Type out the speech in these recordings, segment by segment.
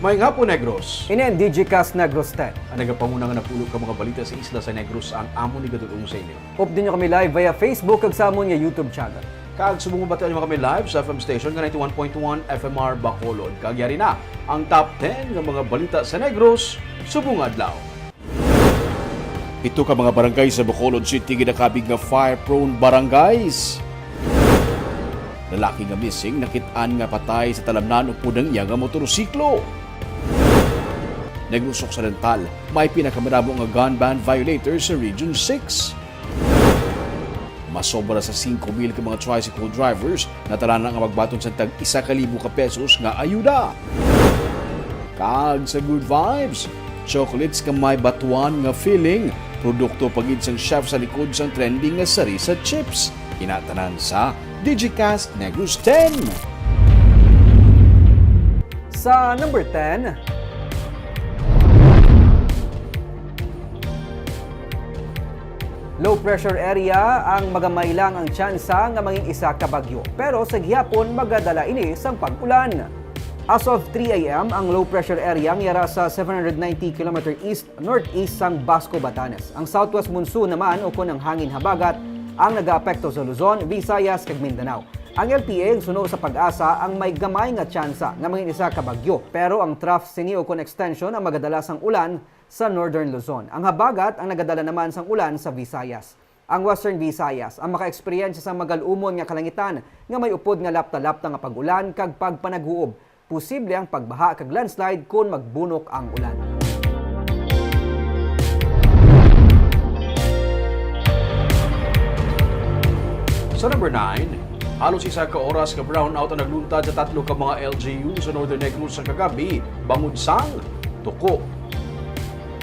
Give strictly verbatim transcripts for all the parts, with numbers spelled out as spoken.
Maayong hapon, Negros. Ini ang Digicast Negros ten. Ang nagapanguna nga napulo ka mga balita sa isla sa Negros ang amon igadul-ong sa inyo. Updon niyo kami live via Facebook kag sa amon nga YouTube channel. Kag subong mabatian niyo kami live sa F M station nga ninety-one point one F M R Bacolod. Kag yari na ang top ten nga mga balita sa Negros subong adlaw. Pito ka mga barangay sa Bacolod City ginakabig nga fire-prone barangays. Lalaki nga missing nakit-an nga patay sa talamnan upod ang iya nga motorsiklo. Negros Occidental, may pinakamadamo nga gun ban violators sa Region six. Masobra sa singko mil ka mga tricycle drivers na tanan nga magbaton sa tag isa ka libo ka pesos nga ayuda. Kag sa Good Vibes, chocolates nga may batuan nga filling, produkto pa gid sang chef sa likod sang trending nga Sarisa Chips. Ina tanan sa Digicast Negros ten. Sa number ten, low pressure area ang magamay lang ang tsansa nga mangin isa ka bagyo, pero sa gihapon magadala ini sang pag-ulan. As of three a m, ang low pressure area ang yara sa seven hundred ninety kilometer east-northeast sang Basco, Batanes. Ang southwest monsoon naman, ukon ang hangin habagat, ang nagaapekto sa Luzon, Visayas, kag Mindanao. Ang L T A ang suno sa PAGASA ang may gamay nga tsansa nga mangin isa ka bagyo, pero ang trough sini ukon extension ang magadala sang ulan sa Northern Luzon. Ang habagat ang nagadala naman sang ulan sa Visayas. Ang Western Visayas ang maka-eksperyensya sang magal-umon nga kalangitan nga may upod nga lapta-lapta nga pag-ulan kag pagpanaghuob. Posible ang pagbaha kag landslide kon magbunok ang ulan. Sa number nine, halos isa ka oras ka brownout ang nagluntad sa tatlo ka mga L G U sa Northern Negros sa kagabi bangod sang tuko.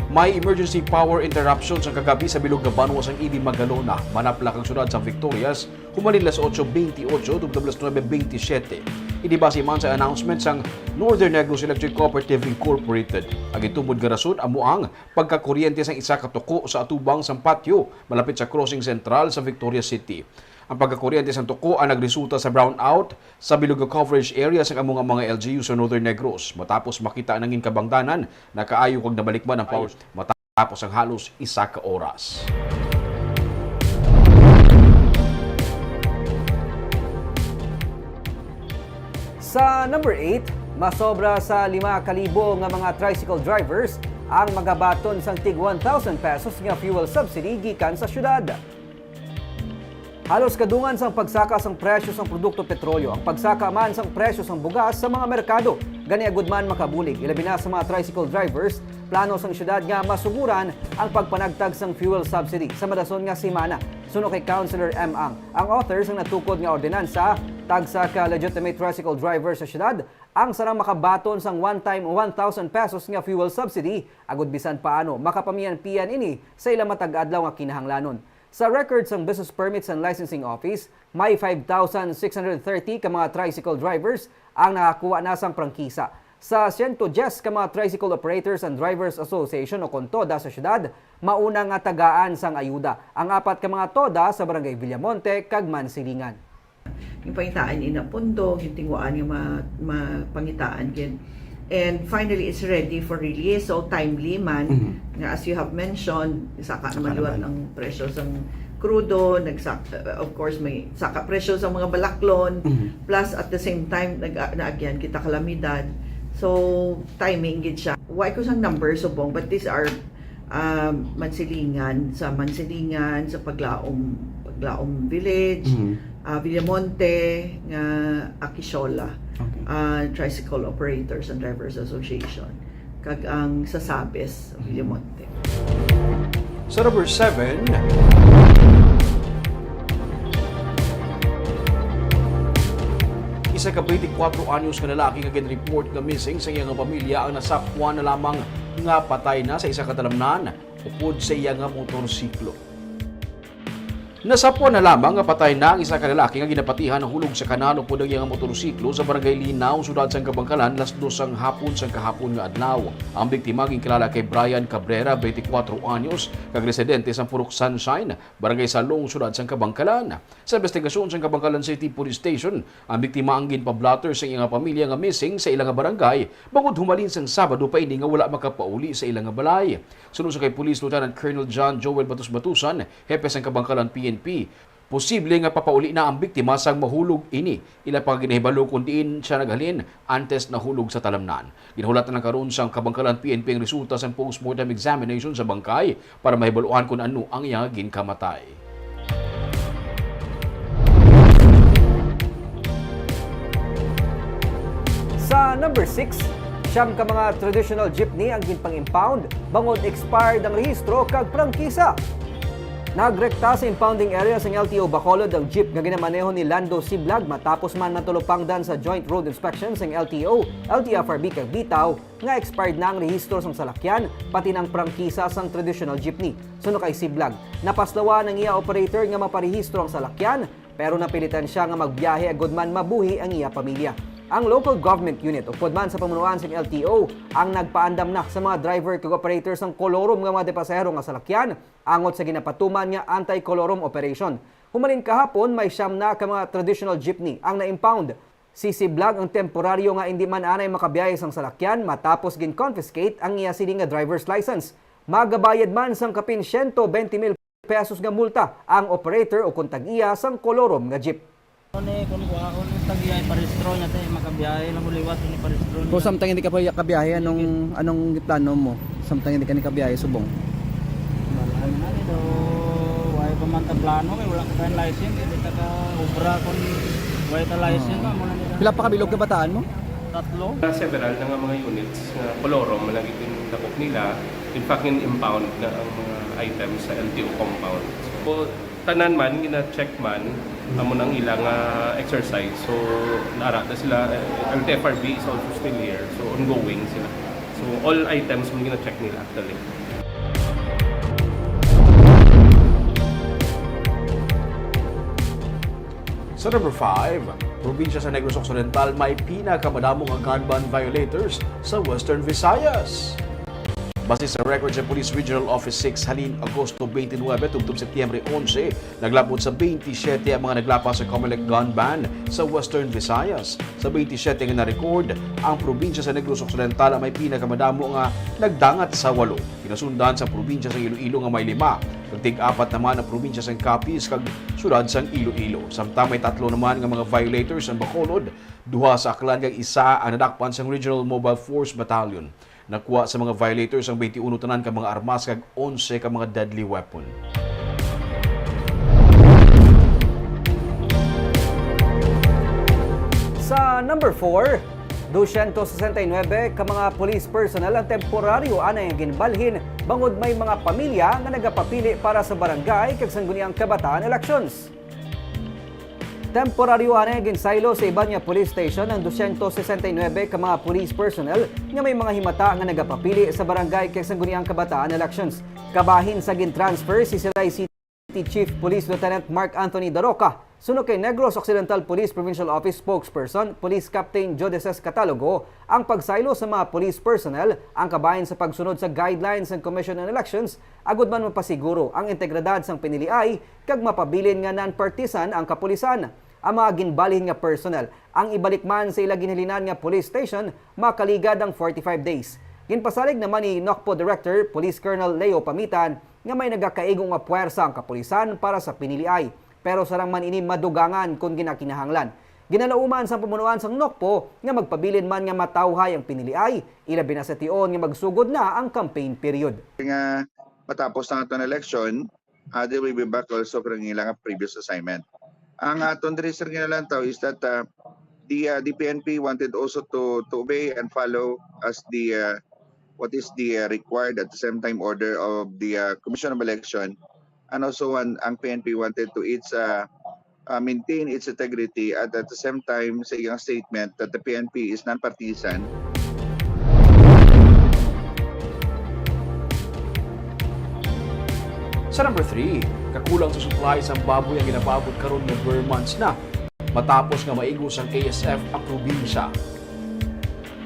May emergency power interruption sa kagabi sa bilog nga banwa sang Ibin, Magalona, Manapla kag siyudad sang Victorias, human las ocho veintiocho tubtob las nuebe veintisiete. Ini base man sa announcement sang Northern Negros Electric Cooperative Incorporated. Ang gintumod nga rason amo ang pagkakuryente sang isa ka tuko sa atubang sang patio malapit sa crossing sentral sa Victorias City. Ang pagkakuryente sang tuko ang nagresulta sa brownout sa bilog nga coverage area sang amo nga mga L G U sa Northern Negros, matapos makita ang nangin kabangdanan na kaayo kag nabalik man ang power matapos ang halos isa ka oras. Sa number eight, masobra sa lima ka libo nga mga tricycle drivers ang magabaton sang tig one thousand pesos nga fuel subsidy gikan sa syudad. Halos kadungan sang pagsaka sang presyo sang produkto petrolyo ang pagsaka man sang presyo sang bugas sa mga merkado. Gani, agud man makabulig, ilabi na sa mga tricycle drivers, plano sang syudad nga masuguran ang pagpanagtag sang fuel subsidy sa madason nga semana. Suno kay Councilor M. Ang, ang author sang natukod nga ordinansa, tagsa ka legitimate tricycle driver sa syudad ang sarang makabaton sang one-time one thousand pesos nga fuel subsidy, agud bisan paano makapamian-pian ini sa ila matag-adlaw nga kinahanglanon. Sa record sang Business Permits and Licensing Office, may five thousand six hundred thirty ka mga tricycle drivers ang nakakuha na sang prangkisa. Sa siyento diyes ka mga Tricycle Operators and Drivers Association o kon TODA sa syudad, mauna nga tagaan sang ayuda ang apat ka mga TODA sa Barangay Villamonte kag Mansilingan. Yung pangitaan ina pundo, yung tinguaan nga ma, mapangitaan gid. And finally, it's ready for release. So, timely man. Mhm. Nga, as you have mentioned, saka naman liwat ang presyo sang krudo, nagsak-, of course, may saka presyo sa mga balaklon, mhm, plus at the same time, nag, naagyan kita kalamidad. So, timing gid siya. Why ko sang number subong, but these are um, Mansilingan, sa Mansilingan, sa Paglaom, Paglaom Village, mhm, ah, Villamonte, nga Akishola, okay, ah, Tricycle Operators and Drivers Association, kag ang sa Sabes, mhm, Villamonte. Sa number seven, isa ka twenty-four anyos nga lalaki nga gin-report nga missing sa iyang pamilya ang nasapwan na lamang nga patay na sa isa ka talamnan upod sa iya nga motorsiklo. Nasapwan na lamang nga patay na ang isa ka lalaki nga ginapatihan nahulog sa kanal upod ang iyang motorsiklo sa Barangay Linaw, siyudad sang Kabangkalan, las dos sang hapon sang kahapon nga adlaw. Ang biktima ginkilala kay Brian Cabrera, twenty-four anyos, kag residente sa Purok Sunshine, Barangay Salong, siyudad sang Kabangkalan. Sa investigasyon sang Kabangkalan City Police Station, ang biktima ang ginpa-blotter sa iyang pamilya nga missing sa ila nga barangay, bangod humalin sang Sabado pa ini nga wala makapauli sa ila nga balay. Suno sa kay Police Lieutenant Colonel John Joel Batus Batusan, hepe sang Kabangkalan P N P, posible nga papauli na ang biktima sang mahulog ini. Ila pa nga ginahibalo kon diin sia naghalin antes nahulog sa talamnan. Ginahulat na lang karon sang Kabangkalan P N P ang resulta sang postmortem examination sa bangkay para mahibaluan kon ano ang iya ginkamatay. Sa number six, siyam ka mga traditional jeepney ang ginpang-impound bangod expired ang rehistro kag prangkisa. Nagrekta sa impounding area sang L T O Bacolod ang jeep nga ginamaneho ni Lando Siblag matapos man matulupangdan sa joint road inspection sang L T O, L T F R B kag Bitaw nga expired na ang rehistro sang salakyan, pati na ang prangkisa sang traditional jeepney. Suno kay Siblag, napaslawan ang iya operator nga maparehistro ang salakyan, pero napilitan sia nga magbiyahe agud man mabuhi ang iya pamilya. Ang local government unit, upod man sa pamunuan sang L T O, ang nagpaandam na sa mga driver kag operator sang kolorum nga mga depasahero nga salakyan, angot sa ginapatuman nga anti-kolorum operation. Humalin kahapon, may siyam na ka mga traditional jeepney ang na-impound. Si Siblag ang temporaryo nga indi man anay makabiyahe sang salakyan matapos gin-confiscate ang iya sini nga driver's license. Magabayad man sang kapin siyento bente mil pesos nga multa ang operator ukon tag-iya sang kolorum nga jeep. Ano ni, kung kuhaon ni tag-iya, iparehistro niya, te, makabiyahe lang ko liwat, ini parehistro niya. Kung samtang hindi ka pa kabiyahe, anong, anong plano mo? Samtang hindi ka ni kabiyahe, subong? Wala na, ito, wala pa man ta plano, kay wala ko pa yung license, hindi ta ka obra kung wala ta license, Oo. Ma'am, wala nila. Pila pa kabilog kabataan mo? Tatlo. Several na nga mga units nga kolorum ang naging dakop nila. In fact, in impound na ang mga items sa L T O compound. So, tanan man, gina-check man, amo nang ila nga exercise. So, naara na sila, eh, L T F R B is also still here. So, ongoing sila. So, all items man gina-check nila actually. Sa number five, probinsya sa Negros Occidental may pinakamadamo nga gun ban violators sa Western Visayas. Base sa record sa Police Regional Office six, halin Agosto twenty-nine tubtob Setyembre onse, naglapot sa twenty-seven ang mga naglapas sa Comelec gun ban sa Western Visayas. Sa twenty-seven nga na-record, ang probinsya sa Negros Occidental ang may pinakamadamo nga nagdangat sa walo. Ginasundan sa probinsya sa Iloilo nga may lima, kag tig-apat naman ang probinsya sa Capiz kag siyudad sang Iloilo. Samtang may tatlo naman nga mga violators ang Bacolod, duha sa Aklan kag isa ang nadakpan sang Regional Mobile Force Battalion. Nakuha sa mga violators ang twenty-uno tanan ka mga armas kag onse ka mga deadly weapon. Sa number four, dosyentos sesenta y nuebe ka mga police personnel ang temporaryo anay nga ginbalhin bangod may mga pamilya nga nagapapili para sa barangay kag sangguniang kabataan elections. Temporaryo anay nga ginsaylo sa iban nga police station ang dosyentos sesenta y nuebe ka mga police personnel nga may mga himata nga nagapapili sa barangay kag sangguniang kabataan elections. Kabahin sa gin-transfer si Silay City Chief Police Lieutenant Mark Anthony Daroca. Suno kay Negros Occidental Police Provincial Office Spokesperson, Police Captain Jodeses Catalogo, ang pagsaylo sa mga police personnel ang kabahin sa pagsunod sa guidelines sang Commission on Elections agud man mapasiguro ang integridad sang piniliay kag mapabilin nga non-partisan ang kapulisan. Ang mga ginbalhin nga personnel ang ibalik man sa ila ginhalinan nga police station makaligad ang forty-five days. Ginpasalig naman ni NOCPO Director Police Colonel Leo Pamitan nga may nagakaigo nga puwersa ang kapulisan para sa piniliay, pero sarang man ini madugangan kon ginakinahanglan. Ginalauman sang pamunuan sang NOCPO nga magpabilin man nga matawhay ang piniliay, ilabi na sa tion nga magsugod na ang campaign period. Nga matapos ang aton eleksyon, ah, they will be back also from ilang previous assignment. Ang aton diri, sir, nga nalantaw is that, ah, the, ah, the P N P wanted also to, to obey and follow as the, ah, what is the, ah, required at the same time order of the, ah, Commission of Election. And also, an-, ang P N P wanted to its, ah, ah, maintain its integrity at at the same time sa iyang statement that the P N P is non-partisan. Sa number three, kakulang sa supply sang baboy ang ginapaabot karon nga ber months na, matapos nga maigo sang A S F ang probinsya.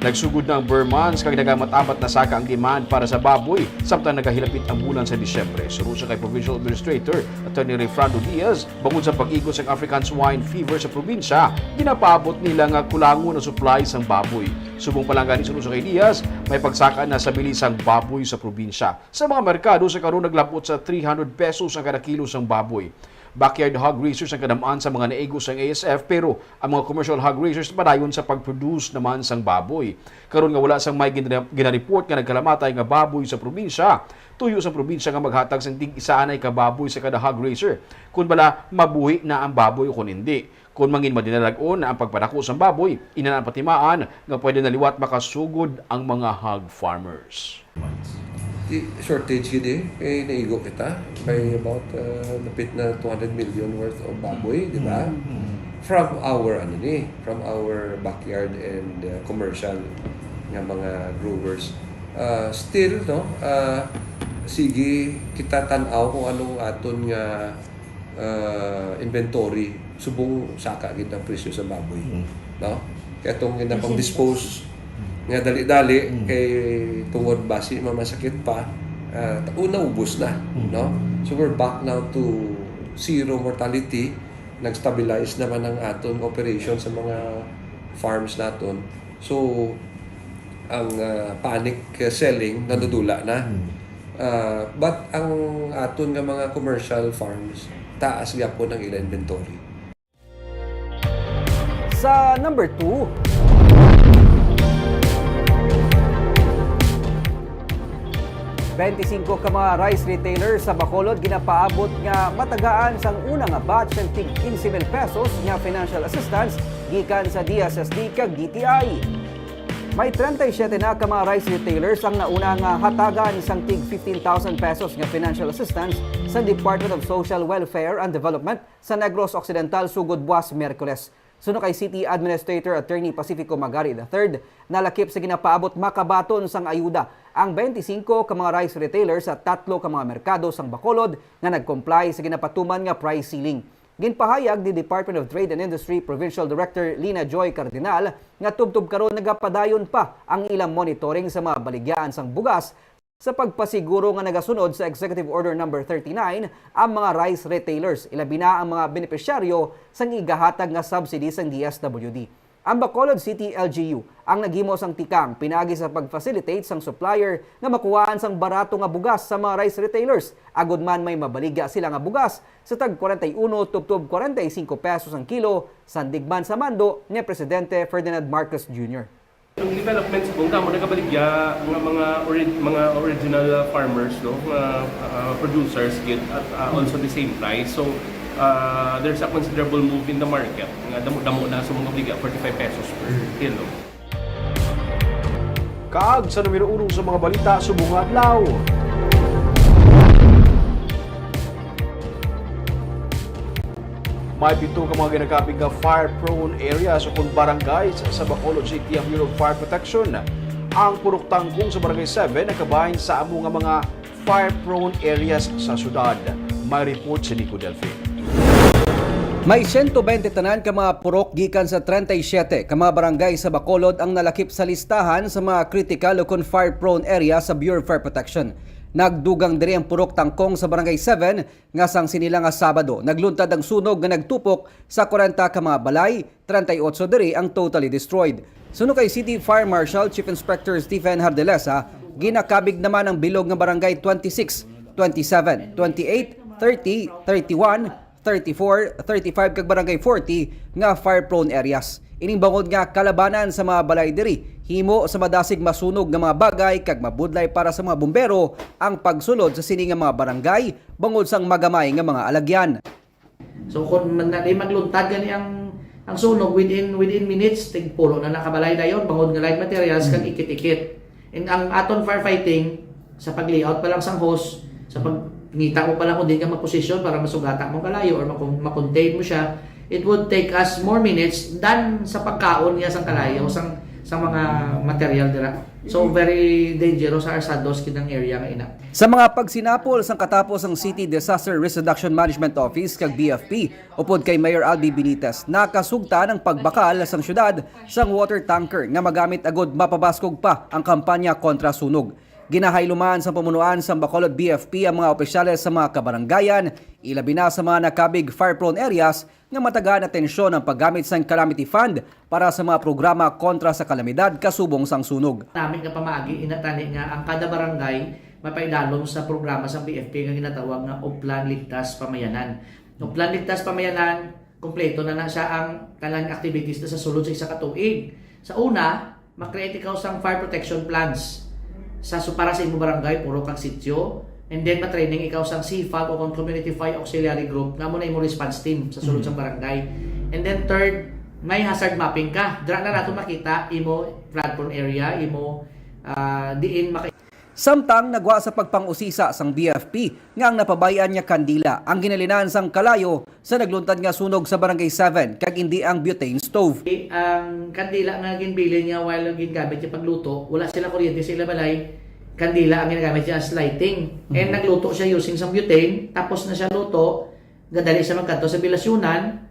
Nagsugod na ang ber months kag nagaamat-amat na saka ang demand para sa baboy, samtang nagahilapit ang bulan sa Disyembre. Suno sa kay Provincial Administrator Attorney Rayfrando Diaz, bangod sa pag-igo sang African Swine Fever sa probinsya, ginapaabot nila nga kulangon ang supply sang baboy. Subong pa lang gani, suno sa kay Diaz, may pagsaka na sa bili sang baboy sa probinsya. Sa mga merkado sa karon naglabot sa three hundred pesos ang kada kilo sang baboy. Backyard hog raisers ang kadam-an sa mga naigo sang A S F, pero ang mga commercial hog raisers padayon sa pag-produce naman sang baboy. Karon nga wala sang may gina-, ginareport nga nagkalamatay nga baboy sa probinsya, tuyo sang probinsya nga maghatag sang tig isa anay ka baboy sa kada hog raiser, kun bala mabuhi na ang baboy o kun hindi. Kon mangin madinalag-on na ang pagpadako sang baboy, ina na ang patimaan nga pwede na liwat makasugod ang mga hog farmers. Di, shortage gid eh. Kay naigo kita by about, uh, dapit na two hundred million worth of baboy, di ba? Mm. From our, ano ni, from our backyard and, uh, commercial nga mga growers. Uh, still, no, uh, sige kita tan-aw kung anong aton nga, uh, inventory, subong saka gid ang presyo sa baboy, Mm. no? Kaya itong ginapang Presyo. dispose nga dali-dali, Mm. kay tungod basi mamasakit pa, ah, ta-, una ubos na, Mm. no? So we're back now to zero mortality. Nag-stabilize naman ang aton operation sa mga farms naton. So, ang, ah, panic, ah, selling nadudula na. Mm. Ah, but ang aton nga mga commercial farms, taas gyapon ang ila inventory. Sa number two, twenty-five ka mga rice retailers sa Bacolod ginapaabot nga matagaan sang una nga batch ang tig quince mil pesos nga financial assistance gikan sa D S S D kag D T I. May treinta y siete na ka mga rice retailers ang nauna nga hatagan sang tig fifteen thousand pesos nga financial assistance sa Department of Social Welfare and Development sa Negros Occidental sugod buwas Miyerkules. Suno kay City Administrator Attorney Pacifico Magari the third, nalakip sa ginapaabot makabaton sang ayuda ang twenty-five ka mga rice retailers sa tatlo ka mga merkado sang Bacolod nga nag-comply sa ginapatuman nga price ceiling. Ginpahayag ni Department of Trade and Industry Provincial Director Lina Joy Cardinal nga tubtob karon nagapadayon pa ang ilang monitoring sa mga baligyaan sang bugas sa pagpasiguro nga nagasunod sa Executive Order Number thirty-nine ang mga rice retailers, ilabi na ang mga benepisyaryo sang igahatag nga subsidy sang D S W D. Ang Bacolod City L G U ang naghimo sang tikang pinaagi sa pag-facilitate sang supplier nga makuhaan sang barato nga bugas sa mga rice retailers, agud man may mabaligya sila nga bugas sa tag kwarenta y uno tubtob kwarenta y singko pesos ang kilo, sandig man sa mando ni Presidente Ferdinand Marcos Junior. Ang development subong kamo nagabaligya nga mga ori-, mga original, uh, farmers, no, nga, uh, producers gid at, uh, also the same price. So, uh, there's a considerable move in the market. Nga damo-damo na sa mga baligya, forty-five pesos per kilo. Kag sa numero uno sa mga balita subong nga adlaw, may pito ka mga ginakabig nga fire-prone areas o kon barangays sa Bacolod City ang Bureau of Fire Protection. Ang Purok Tangkong sa Barangay seven nakabahin sa amo nga mga fire-prone areas sa syudad. May report si Nico Delfin. May siyento bente tanan ka mga purok gikan sa treinta y siete ka mga barangay sa Bacolod ang nalakip sa listahan sa mga critical o kon fire-prone area sa Bureau of Fire Protection. Nagdugang diri ang Purok Tangkong sa Barangay seven, nga sang sinila nga Sabado nagluntad ang sunog nga nagtupok sa kwarenta ka mga balay, treinta y ocho diri ang totally destroyed. Suno kay City Fire Marshal Chief Inspector Stephen Hardelesa, ginakabig naman ang bilog nga barangay twenty-six, twenty-seven, twenty-eight, thirty, thirty-one, thirty-four, thirty-five kag barangay forty nga fire-prone areas. Ining bangod nga kalabanan sa mga balay diri, himo sa madasig masunog nga mga bagay kag mabudlay para sa mga bumbero ang pagsulod sa sini nga mga barangay bangod sang magamay nga mga alagyan. So, kung man na, di magluntad gani ang, ang sunog within, within minutes, tigpulo na nakabalay dayon, bangod nga light materials, kag Mm. ikit-ikit. And ang aton firefighting, sa pag-layout pa lang sang hose, sa pagngita mo pa lang kung diin ka magposisyon para masugata mo kalayo or makon-, makontain mo siya, it would take us more minutes than sa pagkaon niya sang kalayo, sang, sa mga material dira. So, very dangerous sa Arsados kinang area nga ina. Sa mga pagsinapol sang katapos ang City Disaster Risk Reduction Management Office kag B F P upod kay Mayor Albi Benitez, nakasugta ang pagbakal sang syudad sang water tanker nga magamit agud mapabaskog pa ang kampanya kontra sunog. Ginahayluman sang pamunuan sang Bacolod B F P ang mga opisyales sa mga kabarangayan, ilabi na sa mga nakabig fire-prone areas, nga matagaan atensyon ang paggamit sang calamity fund para sa mga programa kontra sa kalamidad kasubong sang sunog. Nami nga pamaagi ina tani nga ang kada barangay mapaidalom sa programa sang B F P nga ginatawag nga Uplan Ligtas Pamayanan. Uplan Ligtas Pamayanan, kompleto na na siya ang tanan activities na sa sulod sa isa ka tuig. Sa una, ma-create ikaw sang fire protection plans sa su-, para sa imo barangay, purok kag sitio. And then, ma-training ikaw sang C fag o kon Community Fire Auxiliary Group nga amo na imo response team sa sulod sang barangay. And then third, may hazard mapping ka. Dira na nato makita imo flood prone area, imo, ah, diin maka- Samtang nagwa sa pagpang-usisa sang B F P nga ang napabay-an nga kandila ang ginalinan sang kalayo sa nagluntad nga sunog sa Barangay seven kag indi ang butane stove. Ang kandila nga ginbilin niya while gingamit niya pagluto, wala sila kuryente sa ila balay, kandila ang ginagamit niya as lighting. And Mhm. nagluto siya using sang butane, tapos na siya luto, gadali siya magkadto sa bilasyonan,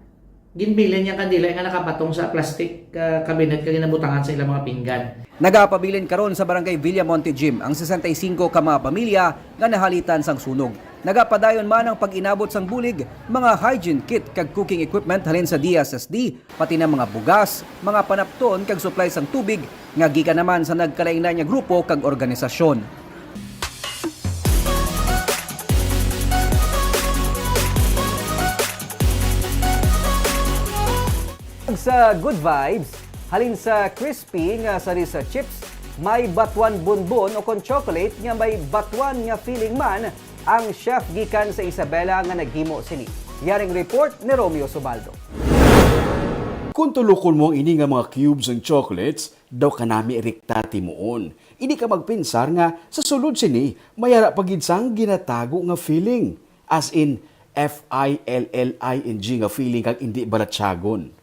ginbilin niya kandila nga nakapatong sa plastic, ah, cabinet nga ginabutangan sa ilang mga pinggan. Nagapabilin karon sa Barangay Villamonte Gym ang sesenta y cinco ka mga pamilya nga nahalitan sang sunog. Nagapadayon man ang pag-inabot sang bulig, mga hygiene kit kag cooking equipment halin sa D S S D, pati na mga bugas, mga panapton kag supply sang tubig nga gikan naman sa nagkalain-lain nga grupo kag organisasyon. Sa good vibes, halin sa crispy nga sarisa chips, may batuan bonbon o kon chocolate nga may batuan nga feeling man ang chef gikan sa Isabela nga naghimo sini. Yaring report ni Romeo Subaldo. Kung tulukon mo ang ini nga mga cubes sang chocolates, daw kanami rikta timuon. Hindi ka magpinsar nga sa sulod sini, may ara pa gid sang ginatago nga feeling. As in, F I L L I N G nga feeling kag hindi balatyagon.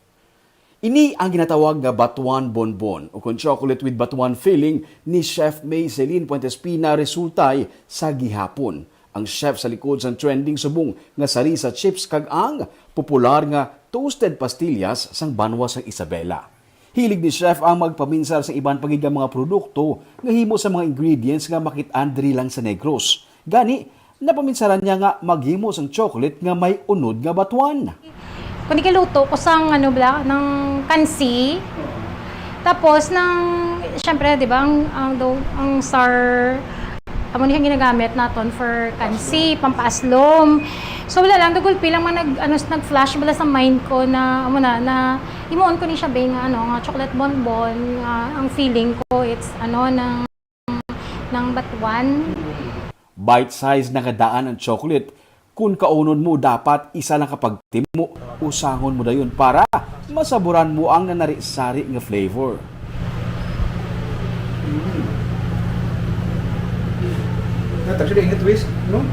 Ini ang ginatawag nga batuan bonbon, o kon chocolate with batuan filling ni Chef May Celine Puentes Pina Resultay sa gihapon, ang chef sa likod sang trending subong nga sarisa chips kag ang popular nga toasted pastillas sang banwa sang Isabela. Hilig ni Chef ang magpaminsar sa iban pa gid nga mga produkto nga himo sa mga ingredients nga makit-an diri lang sa Negros. Gani, napaminsaran niya nga maghimo sang chocolate nga may unod nga batuan. Kundi kaluto ko sang, ano, bla, ng kansi. Tapos, ng, syempre, di ba, ang, ang, do-, ang star, amo ni ang ginagamit naton for kansi, pampaaslom. So, wala lang, dugulpi lang man nag, ano, nag-flash bala sa mind ko na, amo na, na, himuon ko ni siya, be, nga, ano, nga chocolate bonbon, nga, ang feeling ko, it's, ano, ng, ng batuan. Bite size na nga daan ang chocolate. Kung kaunod mo, dapat isa lang ka pagtimo. Usangon mo dayon para masaburan mo ang nanari-sari nga flavor. Mm. That actually in a twist, no?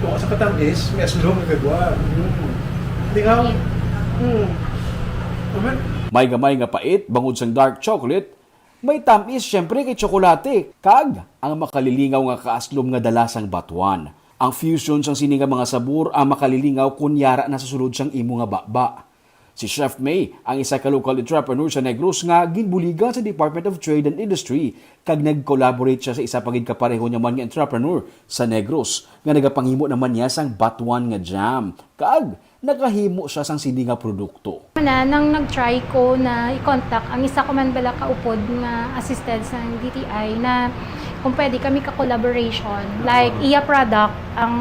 Kung sa katamis, may aslom nga gagwa. Mm. Di nga? Mm. Amen. May gamay nga pait, bangod sang dark chocolate, may tamis, syempre, kay tsokolate, kag ang makalilingaw nga kaaslom nga dala sang batuan. Ang fusion sang sini nga mga sabor ang makalilingaw kun yara na sa sulod sang imo nga baba. Si Chef May, ang isa ka local entrepreneur sa Negros nga ginbuligan sa Department of Trade and Industry, kag nag-collaborate siya sa isa pa gid ka pareho niya man nga entrepreneur sa Negros, nga nagapanghimo naman niya sang batuan nga jam. Kag nakahimo siya sang sini nga produkto. Una, nang nag-try ko na i-contact ang isa ko man bala ka upod nga assisted sa D T I na kung pwede kami ka-collaboration, like, iya product, ang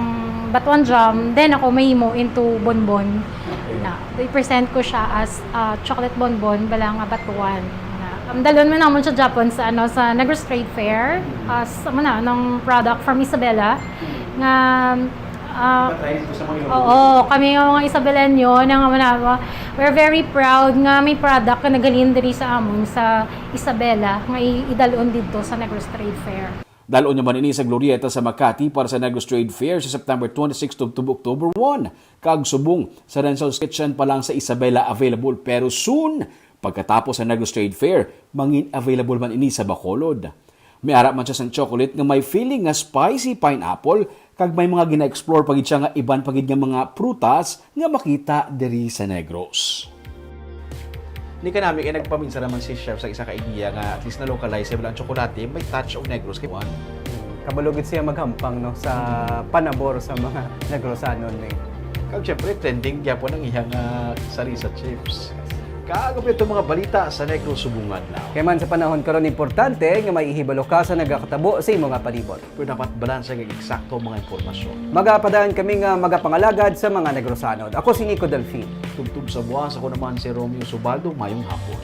batuan jam, then ako mahimo into bonbon. Okay. Na, i-present ko siya as, ah, chocolate bonbon, bala nga batuan. Na, ang dalon man namon sa Japan sa, ano, sa Negros Trade Fair, as, ano na, ng product from Isabela, nga Ah, Patry dito sa mga oo, kami nga mga Isabelenyo, na nga mana-, we're very proud nga may product nga naghalin diri sa amon sa Isabela nga i-, idalon didto sa Negros Trade Fair. Dal-on naman ini sa Glorieta sa Makati para sa Negros Trade Fair sa September twenty-six to, to October one. Kag subong sa Renzo's Kitchen pa lang sa Isabela available, pero soon, pagkatapos sa Negros Trade Fair, mangin available man ini sa Bacolod. May ara man siya sang chocolate nga may feeling nga spicy pineapple, kag may mga gina-explore pa gid siya nga iban pa gid nga mga prutas nga makita diri sa Negros. Ni kanami kay nagpaminsa naman si Chef sa isa ka idea nga at least na-localize ang tsokolate, may touch of Negros kay one. Kabalo gid siya maghampang, no, sa panabor sa mga Negrosanon ni. Kag syempre, trending gyapon ang iyang ah, sarisa chips. Kag ito mga balita sa Negros subong adlaw. Kay man sa panahon karon, importante nga may ihibalo ka sa nagakatabo sa imo nga palibot. Pero dapat balanse kag eksakto ang mga impormasyon. Magapadaan kami nga magapangalagad sa mga Negrosanon. Ako si Nico Delfin. Tubtob sa buwas, ako naman si Romeo Subaldo. Mayong hapon.